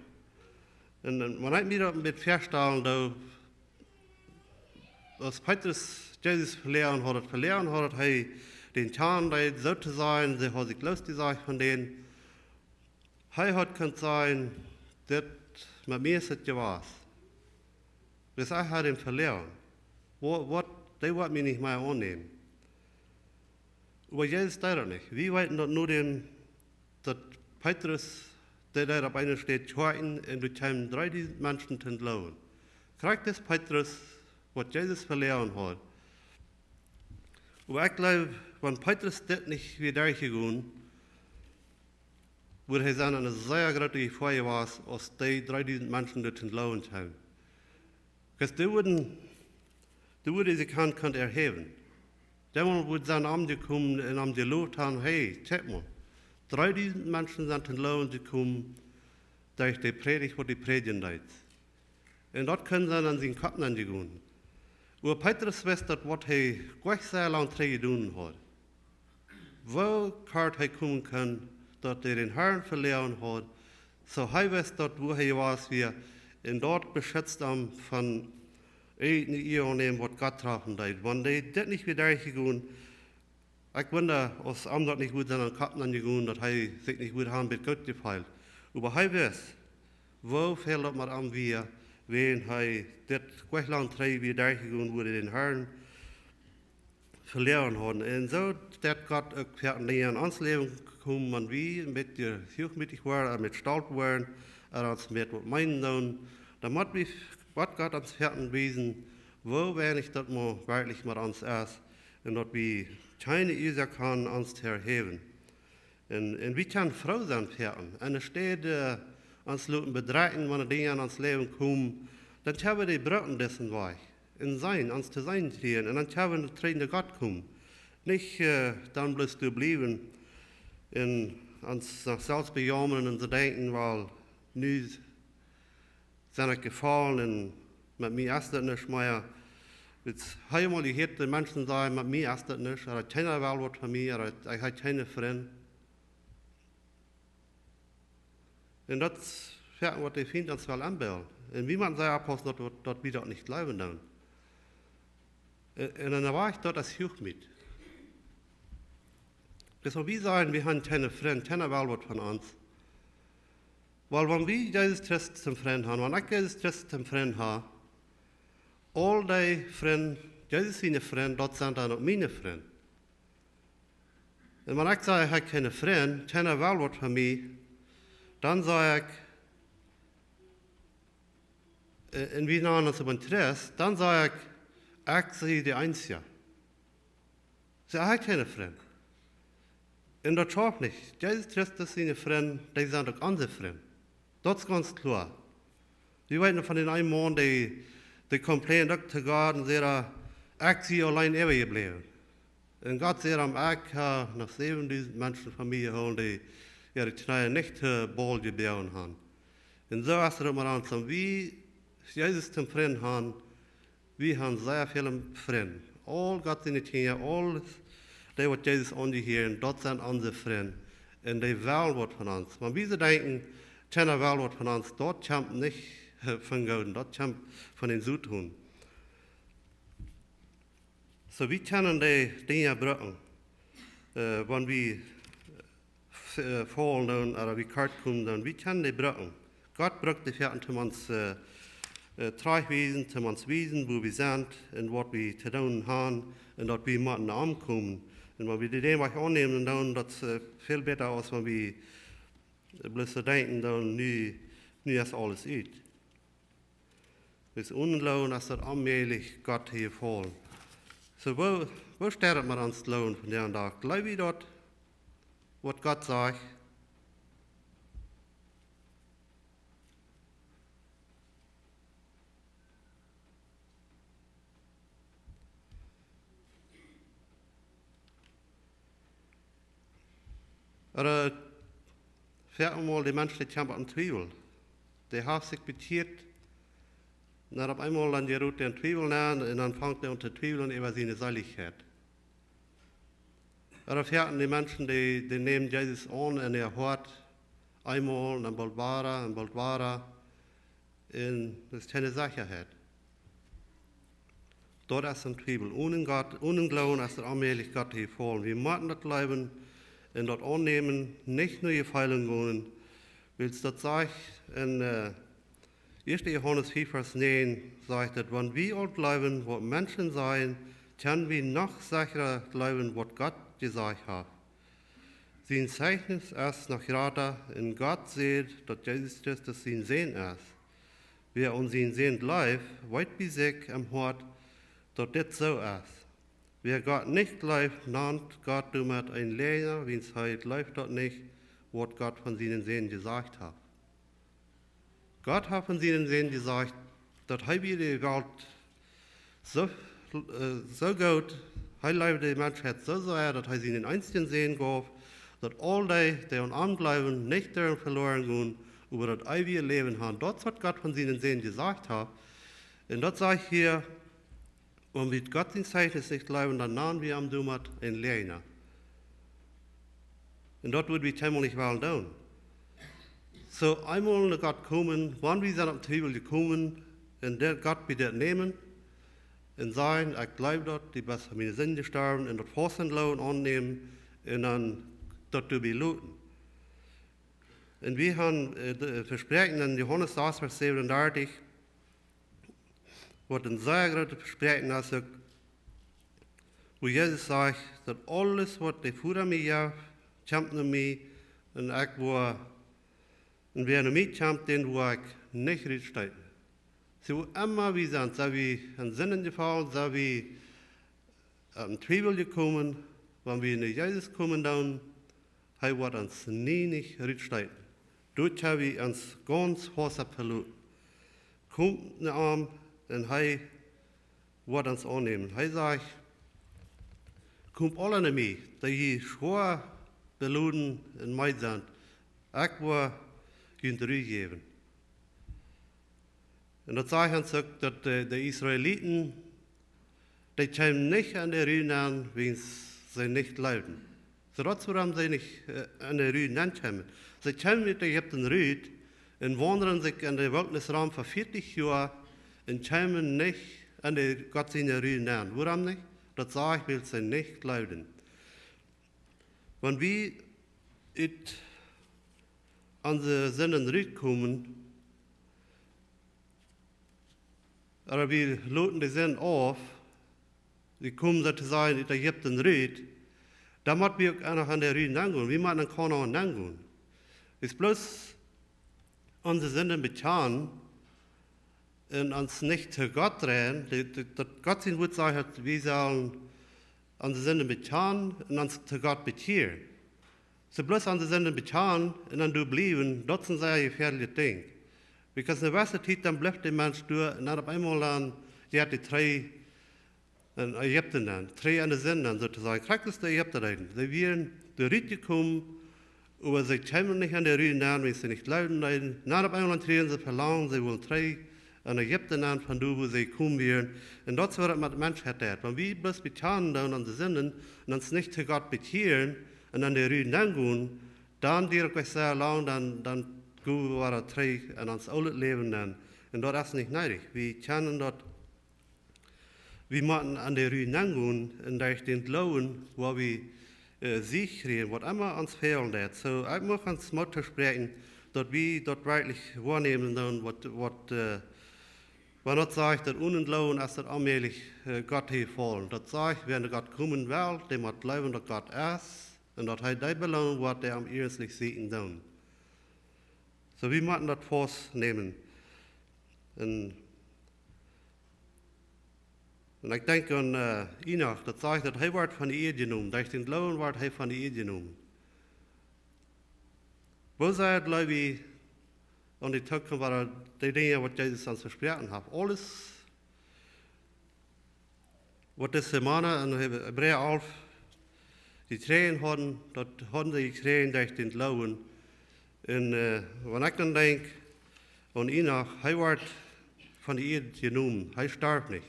Un, un wan ekj mie daut een bät väastalen doo, aus Petrus Jesus veloaren haud, veloaren haud, hee dän kjanen deed, soo to sajen, see haud sikj loosjesajcht von dän. Hee haud kunt sajen: "Dit, met mie es et jewast. Wiels ekj hab am veloaren. Waut, waut, dee woat mie nich mea aunnämen." Oba Jesus deed daut nich. Wie weeten daut no däm, daut Petrus, dee deed opp eene Städ kjoakjen un doa kjeemen dreedusent Menschen toom Gloowen. Krakjt dis Petrus, waut Jesus veloaren haud. Oba ekj jleew, wan Petrus dit nich wia derchjegonen, wudd hee sennen en eene sea groote Jefoa jewast, aus dee dreedusent Menschen doa toom Gloowen kjeemen. Wiels dee wudden, dee wudden sikj han kunt erhäwen. Dee wudden sennen aunjekomen un am jeloft han: "Hey, kjikj mol. Dreedusent Menschen sent toom Gloowen jekomen derch de Prädicht, waut dee prädjen deed." Un daut kunn sennen en sienen Kopp nenjegonen. Oba Petrus wist daut, waut hee goanich sea lang trigj jedonen haud. Woo kort hee komen kunn, daut hee dän Harn veloaren haud, soo hee wist daut, wua hee wia, wia, un daut beschutzt am von irjent eene Ea aunnämen, waut Gott trafen deed. Wan dee dit nich wia derchjegonen, ekj wunda, aus am daut nich wudd sennen en Kopp nenjegonen, daut hee sikj nich wudd han bie Gott jefeelt. Oba hee wist, woo väl daut met am wia, wan hee dit goanich lang trigj wia derchjegonen, wua hee dän Harn veloaren haud. Un soo deit Gott uk fa Dinja en ons Läwen komen, wan wie een bät huachmootich woaren, met stolt woaren, ooda ons met waut meenen doonen, dan mott wie, woat Gott ons fa wiesen, woo weinich daut mau werkjlich met ons es, un daut wie kjeene Uasoak han, ons to erhäwen. Un, un wie kjennen froo sennen fa am. Enne Städ, äh, ons loten bedrekjen, wan Dinja en ons Läwen komen, dan kjenn wie dee brucken, disen Wajch. Un seenen, ons to seenen kjrieen. Un dan kjenn wie trigj no Gott komen. Nich, äh, dan bloos doa bliewen un ons noch selfst bejaumren un soo denkjen: "Well, nu sie ekj jefollen un met mie es daut nuscht mea." Wiels hee mol jehieet de Menschen sajen: "Met mie es daut nuscht, ekj hab kjeene Well waut von mie, ekj hab kjeene Frind." Un daut es waut de Fient ons well enbillen. Un wie motten sea oppaussen, daut, daut, daut wie daut nich jleewen doonen. Un, un dan woat daut aus Huachmoot. Daut es, wan wie sajen, wie haben kjeene Frind, kjeena well waut von ons. Well, wan wie Jesus Christus toom Frint haben, wan ekj Jesus Christus toom Frint hab, aul dee Frind, Jesus siene Frind, daut sent dan uk miene Frind. Un wan ekj saj, ekj hab kjeene Frind, kjeena well waut von mie, dan saj ekj, äh, un wie nanen ons opp een Christ, dan saj ekj, ekj sie de eensja. See, ekj hab kjeene Frind. Un daut schauft nich. Jesus Christus siene Frind, dee sent uk onse Frind. Daut es gaunz kloa. Wie weeten von dän eenen Maun, dee, dee complained uk to Gott un säd: "Ekj sie auleen äwajebläwen." Un Gott säd am: "Ekj hab noch säwendusent Menschen von mie jehoolen, dee äare Kjnees nich to Baal jeboagen haben." Un soo es et uk met ons, wan wie Jesus toom Frint haben, wie haben sea väle Frind. Aul Gott siene Kjinja, aul dee, waut Jesus aunjehieren, daut sent onse Frind. Un dee wellen waut von ons. Wan wie soo denkjen, kjeena well waut von ons, daut kjemt nich von Gott, daut kjemt von dän Soton. Soo, wie kjennen dee Dinja brucken, äh, wan wie f-, äh, faulen doonen, ooda wie kort komen doonen, wie kjennen dee brucken. Gott brukt dee Fäaten, om ons, äh, äh, trajchtwiesen, om ons wiesen, wua wie sent un waut wie to doonen haben un daut wie motten omkomen. Un wan wie dee Dinja aunnämen, dan daut, äh, väl bäta aus wan wie, äh, bloos soo denkjen, dan nu, nu es aules ut. Wiels onen Gloowen es daut onmäajlich, Gott to jefaulen. Soo, woo, woo steit et met ons Gloowen vondoag dän Dach? Jleew wie daut, waut Gott sajcht? Ooda, äh, väl mol de Mensch, dee kjemt aun Twiewel. Dee haft sikj bekjieet, un dan opp eemol dan jeroot dee en Twiewel nenn, un dan fangt hee aun to twiewlen äwa siene Seelichkjeit. Ooda väl de Menschen, dee, dee nämen Jesus aun en äa Hoat, eemol, un dan boolt wada, un boolt wada, un daut es kjeene Sechaheit. Daut es een Twiewel. Onen Gott, onen Gloowen es et onmäajlich, Gott to jefaulen. Wie motten daut jleewen un daut aunnämen, nich no Jefeelen gonen, wiels daut sajcht en, äh, ieeschte Johanes fief, Varsch näajen, sajcht et: "Wan wie aul jleewen, waut Menschen sajen, kjenn wie noch sechra jleewen, waut Gott jesajcht haft. Sien Zeichnis es noch jrata, un Gott sajcht, daut Jesus Christus sien Sän es. Wäa aun sien Sän jleeft, weet bie sikj em Hoat, daut dit soo es. Wäa Gott nich jleeft, nant Gott doamet een Läajna, wiels hee jleeft daut nich, waut Gott von sienen Sän jesajcht haft." Gott haft von sienen Sän jesajcht, daut hee wia de Welt soo, äh, soo goot, hee leewd de Menschheit soo sea, daut hee sienen eensjen Sän jeef, daut aul dee, dee aun am jleewen, nich derwen veloaren gonen, oba daut eewje Läwen haben. Daut es, waut Gott von sienen Sän jesajcht haft. Un daut sajcht hia, wan wie Gott sien Zeichnis nich jleewen, dan nant wie am doamet een Läajna. Un daut wudd wie kjeenmol nich wellen doonen. Soo, eemol no Gott komen, wan wie sent opp Twiewel jekomen, un dee Gott bie dit nämen, un sajen: "Ekj jleew daut, du best fa miene Sind jestorwen", un daut fausten Gloowen aunnämen, un dan daut doabie loten. Un wie haben, äh, de Vespräakjunk en Johanes sas, Varsch säwenundartich, waut een sea grootet Vespräakjen es uk, wua Jesus sajcht, daut aules, waut de Voda mie jeft, kjemt no mie, un ekj woa, un wäa no mie kjemt, dän woa ekj nich rutstoten. Soo, wua emma wie sent, sent wie en Sinden jefollen, sent wie, äh, en Twiewel jekomen, wan wie no Jesus komen doonen, hee woat ons nie nich rutstoten. Doa kjenn wie ons gaunz faust opp veloten. Komt no am un hee woat ons aunnämen. Hee sajcht: "Komt aule no mie, dee jie schwoa beloden un meed sent, ekj woa junt Ru jäwen." Un daut sajcht ons uk, daut de, de Israeliten, dee kjeemen nich en de Ru nenn, wiels see nich jleewden. Soo daut es wuarom see nich, äh, en de Ru nenn kjeemen. See kjeemen ut Ägipten rut un waundren sikj en de Wiltnis rom fa vieetich Joa un kjeemen nich en de Gott siene Ru nenn. Wuarom nich? Daut sajcht, wiels see nich jleewden. Wan wie ut onse Sinden rutkomen, ooda wie loten de Sind auf, wie komen soo to sajen ut Ägipten rut, dan mott wie uk noch en de Ru nenn gonen. Wie motten en Kanaan nenn gonen. Es bloos onse Sinden bekjanen un ons nich to Gott dreien, de, de, daut Gott sien Wuat sajcht, daut wie sellen onse Sinden bekjanen un ons to Gott bekjieren. Soo bloos onse Sinden bekjanen un dan doa bliewen, daut es een sea jefäadeljet Dinkj. Because ne jewesse Tiet dan blift de Mensch doa un dan opp eemol dan jeit hee trigj en Ägipten nenn, trigj en de Sind nenn, soo to sajen. Krakjt aus de Ägipta deeden. Dee wieren doa rutjekomen, oba see kjeemen nich aun de Ru nenn, wiels see nich jleewden deeden. Dan opp eemol kjrieejen see Velangen, see wullen trigj en Ägipten nenn, von doa wua see jekomen wieren. Un daut es waut met Menschheit deit. Wan wie bloos bekjanen doonen onse Sinden un ons nich to Gott bekjieren un aun de Ru nenn gonen, dan diet daut nich sea lang, dan, dan go wie wada trigj en ons oolet Läwen nenn. Un daut es nich needich. Wie kjennen daut, wie motten aun de Ru nenn gonen un derch dän Gloowen, wua wie, äh, Sieg kjrieen, waut emma ons fälen deit. Soo, ekj mucht ons Moot toospräakjen, daut wie daut werkjlich woanämen doonen, waut, waut, äh, wan daut sajcht, daut onen Gloowen es daut onmäajlich, äh, Gott to jefaulen. Daut sajcht, wäa no Gott komen well, dee mott jleewen, daut Gott es, un daut hee dee beloonen woat, dee am iernstlich sieekjen doonen. Soo, wie motten daut faust nämen. Un, un ekj denkj aun, äh, Enoch, daut sajcht, daut hee wort von de Ieed jenomen. Derch dän Gloowen wort hee von de Ieed jenomen. Woo sea jleew wie aun de Tookunft, waut de Dinja, waut Jesus ons vesproaken haft? Aules, waut dise Mana en Heb-, Hebräa alf jekjräajen hauden, daut hauden see jekjräajen derch dän Gloowen. Un, äh, wan ekj dan denkj aun Enoch, hee wort von de Ieed jenomen, hee storf nich.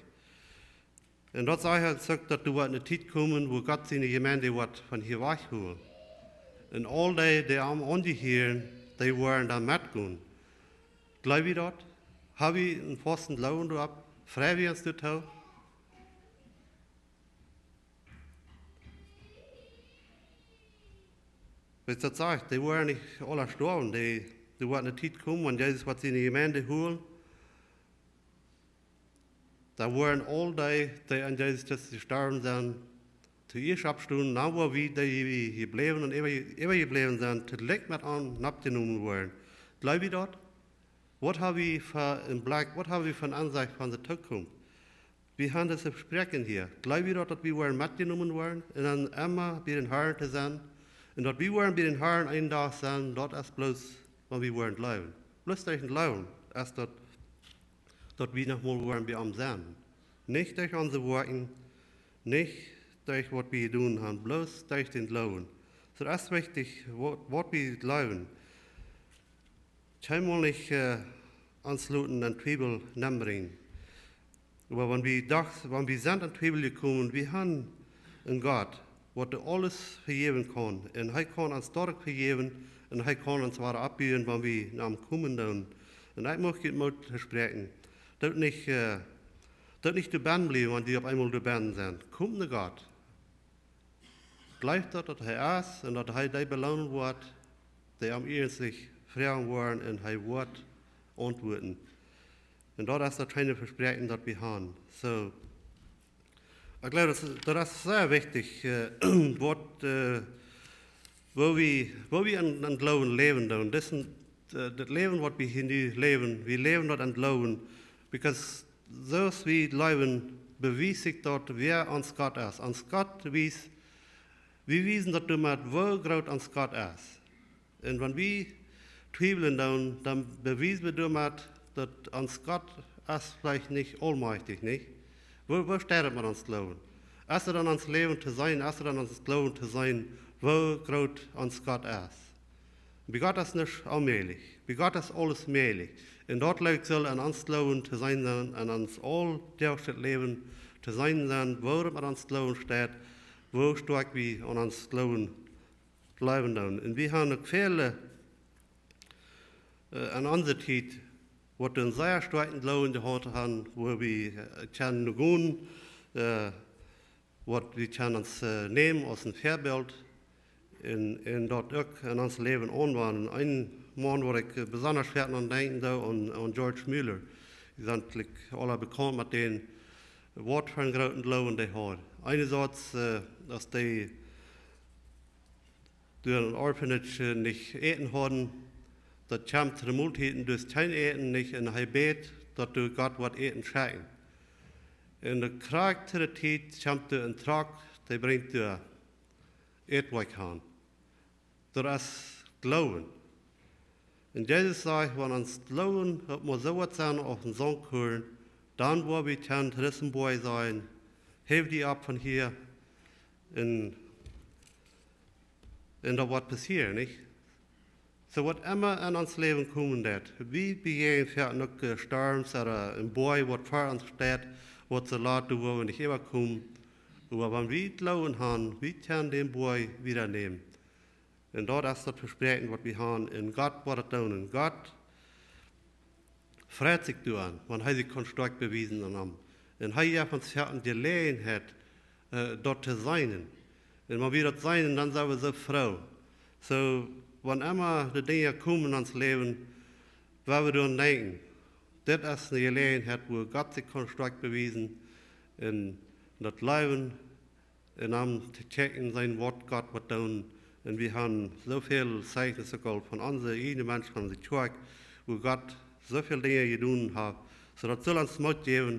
Un daut sajcht ons uk, daut doa woat ne Tiet komen, wua Gott siene Jemeent woat von hia wajchholen. Un aul dee, dee am aunjehieren, dee woaren dan metgonen. Jleew wie daut? Hab wie een fausten Gloowen doaropp? Frei wie ons doatoo? Wiels daut sajcht, dee woaren nich aula stoawen, dee, doa woat ne Tiet komen, wan Jesus woat siene Jemeent holen. Dan woaren aul dee, dee aun Jesus Christus jestorwen sent, toieescht oppstonen, dan woa wie, dee wie jebläwen un äwa, äwajebläwen sent, toojlikj met an oppjenomen woaren. Jleew wie daut? Waut hab wie fa een Blikj, waut hab wie fa ne Aunsecht von de Tookunft? Wie haben daut Vespräakjen hia. Jleew wie daut, daut wie woaren metjenomen woaren un dan emma bie dän Harn to sennen? Un daut wie woaren bie dän Harn een Dach sennen, daut es bloos, wan wie woaren jleewen. Bloos derch dän Gloowen es daut, daut wie noch mol woaren bie am sennen. Nich derch onse Woakjen, nich derch waut wie jedonen haben, bloos derch dän Gloowen. Soo, daut es wichtich, waut, waut wie jleewen. Kjeenmol nich, äh, ons loten en Twiewel nenbrinjen. Oba wan wie doch, wan wie sent en Twiewel jekomen, wie haben een Gott, waut doa aules vejäwen kaun. Un hee kaun ons doa uk vejäwen un hee kaun ons wada oppbuen, wan wie no am komen doonen. Un ekj mucht junt Moot toospräakjen. Doot nich, äh, doot nich doabennen bliewen, wan jie opp eemol doabennen sent. Komt no Gott. Jleeft daut, daut hee es un daut hee dee beloonen woat, dee am iernstlich froagen woaren un hee woat auntwuaden. Un daut es daut scheene Vespräakjen, daut wie haben. Soo, ekj jleew, daut es, daut es sea wichtich, äh, waut, äh, woo wie, woo wie aun, aun Gloowen läwen doonen. Daut es een, äh, daut Läwen, waut wie hia nu läwen, wie läwen daut aun Gloowen. Because soo aus wie läwen, bewies ekj daut, wäa ons Gott es. Ons Gott wiest, wie wiesen daut doamet, woo groot ons Gott es. Un wan wie twiewlen doonen, dan bewiesen wie doamet, daut ons Gott es veleicht nich aulmajchtich, nich? Woo, woo steit daut met ons Gloowen? Es et en ons Läwen to seenen, es et en ons Gloowen to seenen, woo groot ons Gott es? Bie Gott es nuscht onmäajlich. Bie Gott es aules mäajlich. Un daut lijkt soo en ons Gloowen to seenen sennen, en ons auldachschet Läwen to seenen sennen, woo et met ons Gloowen steit, woo stoakj wie aun ons Gloowen jleewen doonen. Un wie haben uk väle, äh, en onse Tiet, waut een sea stoakjen Gloowen jehaut haben, wua wie, äh, kjennen gonen, äh, waut wie kjennen ons, äh, nämen aus een Väabilt un, un daut uk en ons Läwen aunwenjen. Een Maun, wua ekj, äh, besonda väl aun denkjen doo, aun, aun George Muller. Jie sent veleicht aula bekaunt met dän, waut fa een grooten Gloowen dee haud. Eenerseits, äh, aus dee doa en Orphanage, äh, nich Äten hauden, daut kjeem to de Moltieden, doa es kjeen Äten nich, un hee bäd, daut doa Gott waut Äten schekjen. Un de krakjt to de Tiet kjemt doa een Truck, dee brinjt doa Ätwoakj han. Daut es Gloowen. Un Jesus sajcht, wan ons Gloowen opp mau soo waut sent aus een Sandkorn, dan woa wie kjennen to disen Boajch sajen: Häw die opp von hia, un, un daut woat passieren, nich? Soo, waut emma en ons Läwen komen deit, wie bejäajnen foaken uk, äh, Storms ooda een Boajch, waut ver ons steit, waut soo lot, doa woa wie nich äwakomen. Oba wan wie Gloowen han, wie kjennen dän Boajch wieda nämen. Un daut es daut Vespräakjen, waut wie han. Un Gott woat daut doonen. Un Gott freit sikj doaraun, wan hee sikj kaun stoakj bewiesen aun am. Un hee jeft ons foaken de Jeläajenheit, äh, daut to seenen. Un wan wie daut seenen, dan sent wie soo froo. Soo, wan emma de Dinja komen en ons Läwen, woa wie doaraun denkjen: Dit es eene Jeläajenheit, wua Gott sikj kaun stoakj bewiesen. Un daut Läwen un am to kjikjen, sien Wuat, Gott woat doonen. Un wie han soo väl Zeichnisse jeheet von onse ieejne Menschen, von de Kjoakj, wua Gott soo väl Dinja jedonen haft. Soo daut saul ons Moot jäwen,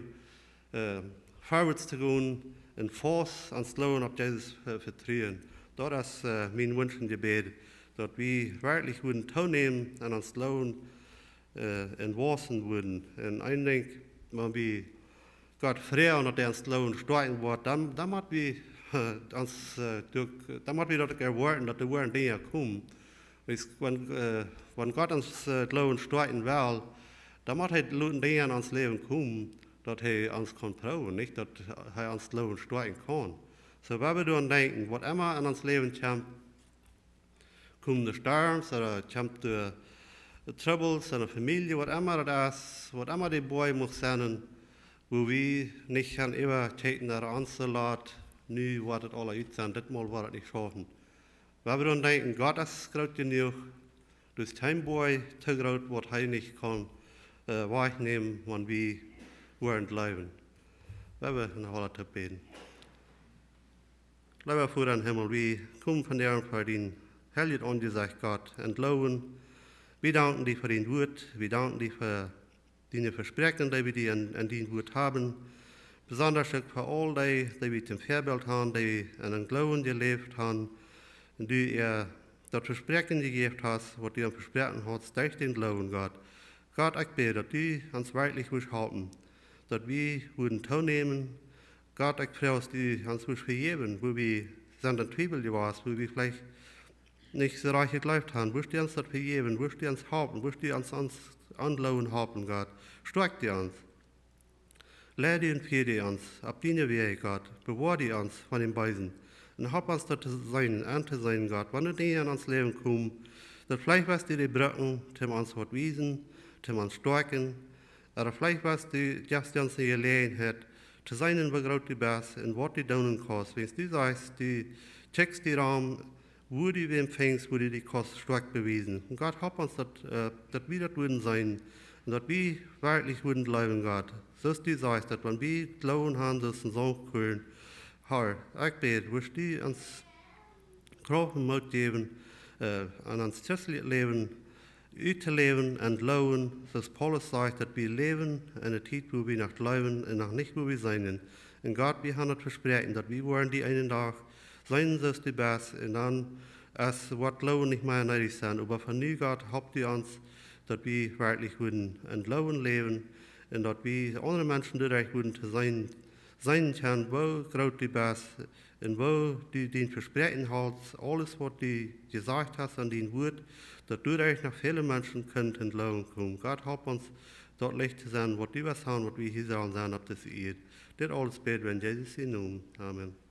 äh, verwoats to gonen un faust ons Gloowen opp Jesus, äh, vetruen. Daut es, äh, mien Wunsch un Jebäd, daut wie werkjlich wudden toonämen en ons Gloowen, äh, un wausen wudden. Un ekj denkj, wan wie Gott froagen, daut hee ons Gloowen stoakjen woat, dan, dan mott wie, äh, ons, äh, doa, dan mott wie daut uk erwoaten, daut doa woaren Dinja komen. Wiels wan, äh, wan Gott ons, äh, Gloowen stoakjen well, dan mott hee loten Dinja en ons Läwen komen, daut hee ons kaun proowen, nich? Daut hee ons Gloowen stoakjen kaun. Soo, wan wie doaraun denkjen, waut emma en ons Läwen kjemt, komen de Storms, ooda kjemt de Troubles en de Famielje, waut emma daut es, waut emma de Boajch mucht sennen, wua wie nich kjennen äwakjikjen no onse Lot, nu woat et aula ut sennen, dit Mol woat et nich schaufen. Wan wie doaraun denkjen, Gott es groot jenuach, doa es kjeen Boajch too groot, waut hee nich kaun, äh, wajchnämen, wan wie woaren jleewen. Wan wie noch aula toop bäden. Leewa Voda em Himmel, wie komen vondoag ver dien heiljet Aunjesecht, Gott, un Gloowen. Wie danken die fa dien Wuat, wie danken die fa diene Vespräakjen, dee wie die en, en dien Wuat haben. Besonda uk fa aul dee, dee wie toom Väabilt han, dee en een Gloowen jeläft han, un du äa daut Vespräakjen jejäft hast, waut du an vesproaken hast, derch dän Gloowen, Gott. Gott, ekj bäd, daut du ons werkjlich wurscht halpen, daut wie wudden toonämen. Gott, ekj froag, daut du ons wurscht vejäwen, wua wie sent en Twiewel jewast, wua wie veleicht nich soo rajcht jejleeft han. Wurscht du ons daut vejäwen, wurscht du ons halpen, wurscht du ons, ons aun Gloowen halpen, Gott. Stoakj du ons. Leid du un fia du ons opp diene Wäaj, Gott. Bewoa du ons von däm Beesen. Un halp ons daut to seenen, auntoseenen, Gott, wan doa Dinja en ons Läwen komen, daut veleicht woascht du dee brucken, toom ons waut wiesen, toom ons stoakjen. Ooda veleicht woascht du, jefst du ons eene Jeläajenheit to seenen, woo groot du best un waut du doonen kaust. Wiels du sajchst, du kjikjst die rom, wua du wäm finjst, wua du die kaust stoakj bewiesen. Un Gott, halp ons daut, äh, daut wie daut wudden seenen. Un daut wie werkjlich wudden jleewen, Gott. Soo aus du sajchst, daut wan wie Gloowen han, daut es een Sandkorn. Herr, ekj bäd, wurscht du ons Krauft un Moot jäwen, äh, en ons christeljet Läwen uttoläwen un jleewen, soo aus Paulus sajcht, daut wie läwen en eene Tiet, wua wie noch jleewen un noch nich, wua wie seenen. Un Gott, wie han daut Vespräakjen, daut wie woaren die eenen Dach seenen, soo aus du best, un dan es waut Gloowen nich mea needich sennen. Oba fa nu, Gott, halp du ons, daut wie werkjlich wudden en Gloowen läwen un daut wie aundre Menschen doaderch wudden to seenen, seenen kjennen, woo groot du best un woo du dien Vespräakjen hältst, aules waut du jesajcht hast en dien Wuat, daut doaderch noch väle Menschen kjennen toom Gloowen komen. Gott, halp ons daut Licht to sennen, waut du west han, waut wie hia sellen sennen opp dise Ieed. Dit aules bäd wie en Jesus sienen Nomen. Amen.